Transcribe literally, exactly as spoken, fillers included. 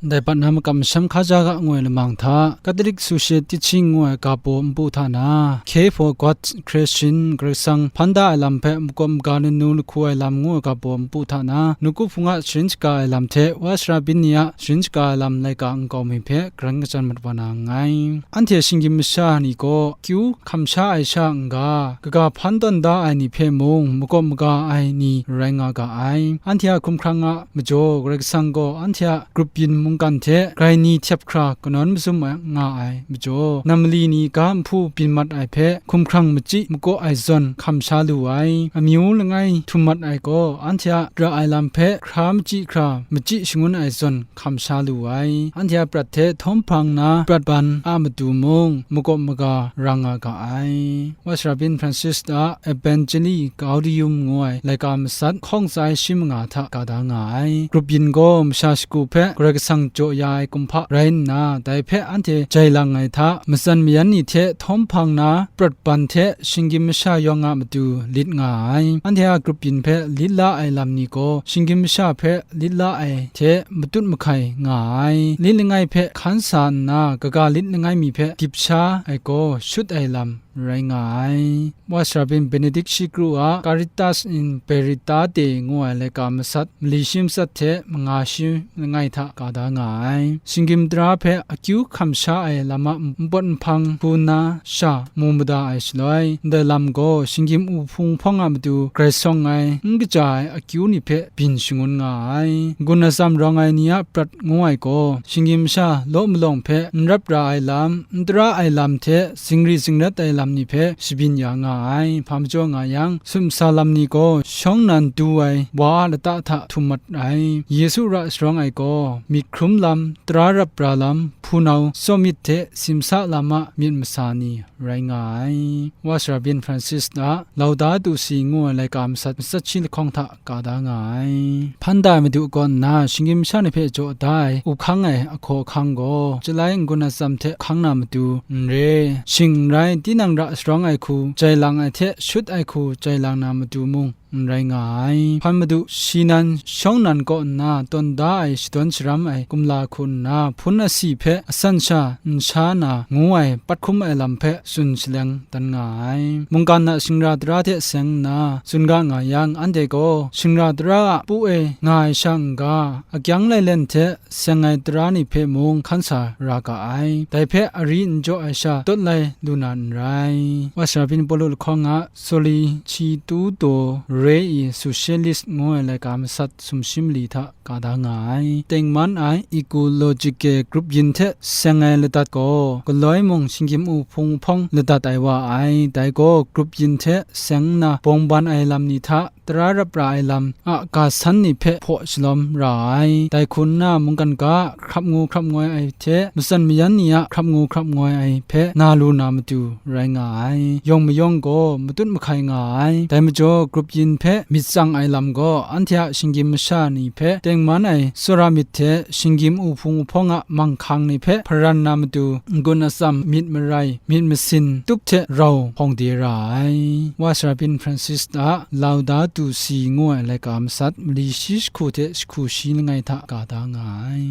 Ndai pat na makam masham hkaja ga ngu ai lamang hta, Catholic Social Teaching ngu ai ga baw npu hta na, Care for God Creation, Karai Kasang hpan da ai lam hpe makawp maga nanu lahku ai lam ngu ai ga baw npu hta na, nawku hpung a sharin shaga ai lam hte wa sara byin ni a sharin shaga ai lam laika nkau mi hpe karan kachyan mat wa na nngai. Anhte shinggyim masha ni gaw akyu hkam sha ai sha n-ga, kaga hpan tawn da ai ni hpe mung makawp maga ai ni rai nga ga ai. Anhte a hkumhkrang a majaw Karai Kasang gaw anhte a grup yin mungkan hte grai ni htyep hkra kanawn mazum nga ai majaw, nam mali ni ga nhpu byin mat ai hpe hkumhkrang machyi makaw ai zawn hkam sha lu ai, amyu langai htum mat ai gaw, anhte a ra ai lam hpe hkra machyi hkra machyi shangun ai zawn hkam sha lu ai. Anhte a prat hte htawm hpang na prat ban a matu mung makawp maga ra nga ga ai. Wa sara byin Francis a Evangelii Gaudium ngu ai laika masat hkawng tsai shi manga hta ga da nga ai. Grup yin gaw masha shagu hpe Karai Kasang jaw ya ai kumhpa rai nna, dai hpe anhte jai lang ai hta, matsan mayan ni hte htawm hpang na prat ban hte shinggyim masha yawng a matu lit nga ai. Anhte a grup yin hpe lit la ai lam ni gaw, shinggyim masha hpe lit la ai hte matut mahkai nga ai. Lit langai hpe hkan sa nna, kaga lit langai mi hpe dip sha ai gaw shut ai lam rai nga ai. Wa sara byin Benedict shi kru a Caritas in Veritate ngu ai laika masat mali shi matsat hte manga shi langai hta ga da nga ai. Shinggyim tara hpe akyu hkam sha ai lam a npawt nhpang hku nna sha mu mada ai shaloi, ndai lam gaw shinggyim u hpung hpawng a matu grai sawng ai, n kaja ai akyu ni hpe byin shangun nga ai. N-gun atsam rawng ai ni a prat ngu ai gaw, shinggyim masha law malawng hpe n rap ra ai lam, n tara ai lam hte zingri zingrat ai lam ni hpe shabyin ya nga ai. Hpa majaw nga yang, sumsa lam ni gaw shawng nan du ai wa a lata hta htum mat ai. Yesu ra sharawng ai gaw, myit hkrum lam, tara rap ra lam, hpunau tsawmyit hte simsa lam a myit masa ni rai nga ai. Wa sara byin Francis a Laudato Si ngu ai laika masat matsat shi lahkawng hta ga da nga ai. Hpan da ai Madu kaw nna, shinggyim masha ni hpe jaw da ai, u hkang ai ahkaw ahkang gaw, Chyalai n-gun atsam hte hkang na matu n re, shing n rai, tinang ra sharawng ai hku jai lang ai hte shut ai hku jai lang na matu mung n rai nga ai. Hpan Madu shi nan shawng nan kaw nna tawn da ai shadawn sharam ai kumla hku nna, hpun asi hpe asan sha n sha na ngu ai pat hkum ai lam hpe tsun shaleng dan nga ai. Mungkan a shingra tara hte seng nna tsun ga nga yang, anhte gaw shingra tara a pu e nga ai sha n-ga, akyang lailen hte seng ai tara ni hpe mung hkan sa ra ga ai. Dai hpe ari n jaw ai sha tawt lai lu na n rai. Wa sara byin Pawlu lahkawng a Sollicitudo Rei Socialis ngu ai laika masat sumshi mali hta ga da nga ai. Tengman ai Ecological Group yin hte seng ai ladat gaw, galoi mung shinggyim u hpung hpawng ladat ai wa ai. Dai gaw, group yin hte seng nna bawng ban ai lam ni hta tara rap ra ai lam a ga san ni hpe hpaw shalawm ra ai. Dai hku nna, mungkan ga a hkrap ngu hkrap ngoi ai hte matsan mayan ni a hkrap ngu hkrap ngoi ai hpe na lu na matu rai nga ai. Yawng mayawng gaw matut mahkai nga ai. Dai majaw, grup yin hpe myit tsang ai lam gaw, anhte a shinggyim masha ni hpe tengman ai tsawra myit hte shinggyim u hpung u hpawng a manghkang ni hpe hparan na matu, n-gun atsam, myit marai, myit masin, tup hte rau hpawng de ra ai. Wa sara byin Francis a Laudato Si ngu ai laika masat mali shi jahku hte jahku shi langai hta ga da nga ai.